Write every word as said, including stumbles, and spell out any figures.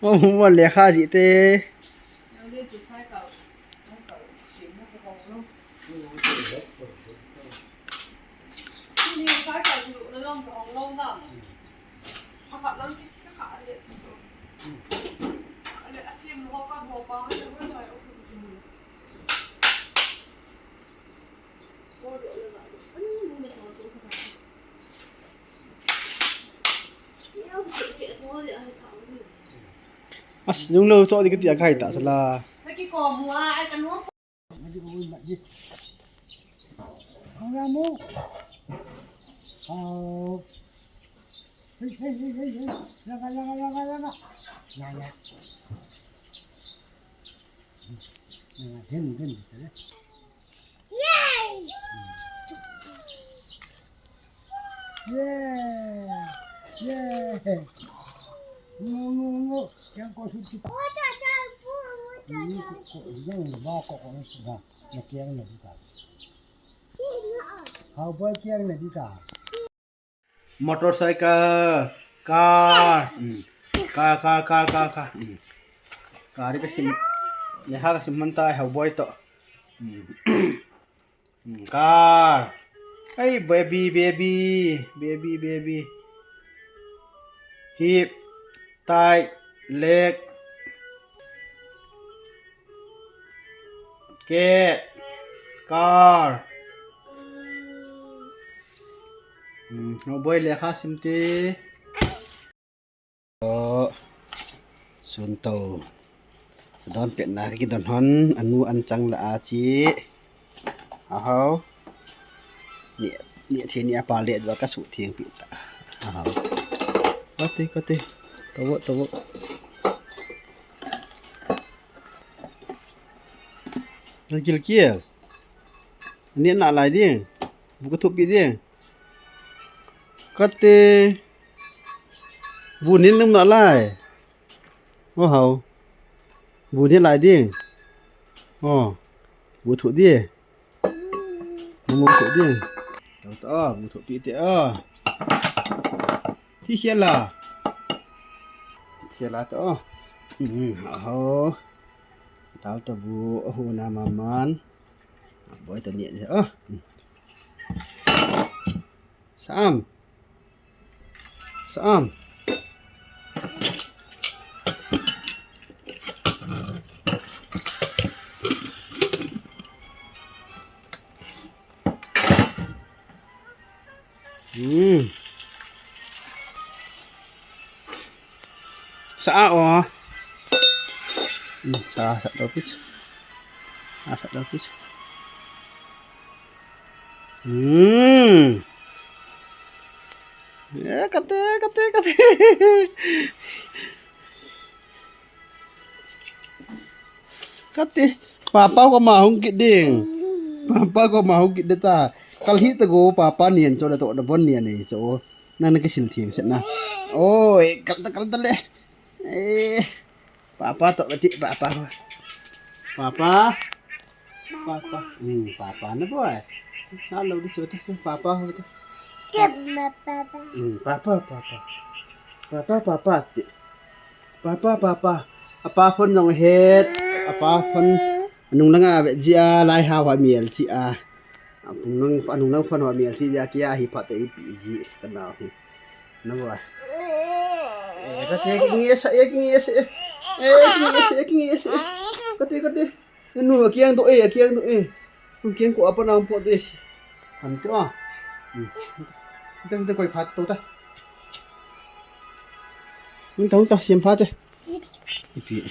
Oh, mo lekha ji te. As, jong lo cho di kati akai ta sala. Hey, hey, hey, hey, hey. Laga, laga, laga, laga. Ya, ya. Laga, dem, dem, dem. Yay! Yeah! Yeah! Ngo, ngo, ngo. Kiang ko sut kita. Ngo ko, ko, yang ba ko, ko, ba. Na kiang na kita. Hao boy kiang na kita. Motorcycle, car, mm. Car, car, car, car, car, mm. Car ka sim, lekha ka sim man tai, hao boy to. Mm. Mm, car. Hey, baby, baby, baby, baby. Hip, tight, leg. Cat, car. Hmm, hao boy lekha sim te. Oh, sun to. Don pet na ki don hon, anu an chang la a chi. Ahau. Ni, ni thi ni apa le dua ka su thiang pi ta. Ahau. Kati, kati. Tawo, tawo. Gil kiel. Ni na lai ding. Bu ka thup pi ding. Kati. Bu nin nung na lai. Oh, hao. Bu nin lai ding. Oh. Bu thup ding. Bu thup ding. Tao ta, bu thup pi te a. Ti khela. Ti khela ta. Hmm, hao. Tal ta bu, ahu na maman. Boy ta ni a. Sam. Sam. Hmm. Sa a o. Hmm, sa, sa dopis. Ah, sa dopis. Hmm. Ya, kate, kate, kate. Kati, papa ko ma hung kit ding. Papa ko ma hung kit de ta. Kal hi ta go papa nian cho da to na bon nian nei cho. Na na kisil thing set na. Oi, kal ta, kal ta le. Eh, papa to kati papa. Papa. Papa. Hmm, papa na boy. Hello, di cho ta papa ho ta. Kep ma papa. Hmm, papa, papa. Papa, papa ti. Papa, papa. Apa phone jong het. Apa phone. Anung langa ve jia lai ha wa miel si a. Anung lang, anung lang phone wa miel si jia kia hi pha te ipi ji kana hu. Na wa. Eh, kate ki nge sa, eh, ki nge sa. Eh, ki nge sa, ki nge sa. Kate, kate. Anu, akiang to, eh, akiang to, eh. Akiang ko apa nam po te. Anto a. Hmm. Ita, ita koi phat to ta. Hung ta, hung ta, siam phat te. Ipi.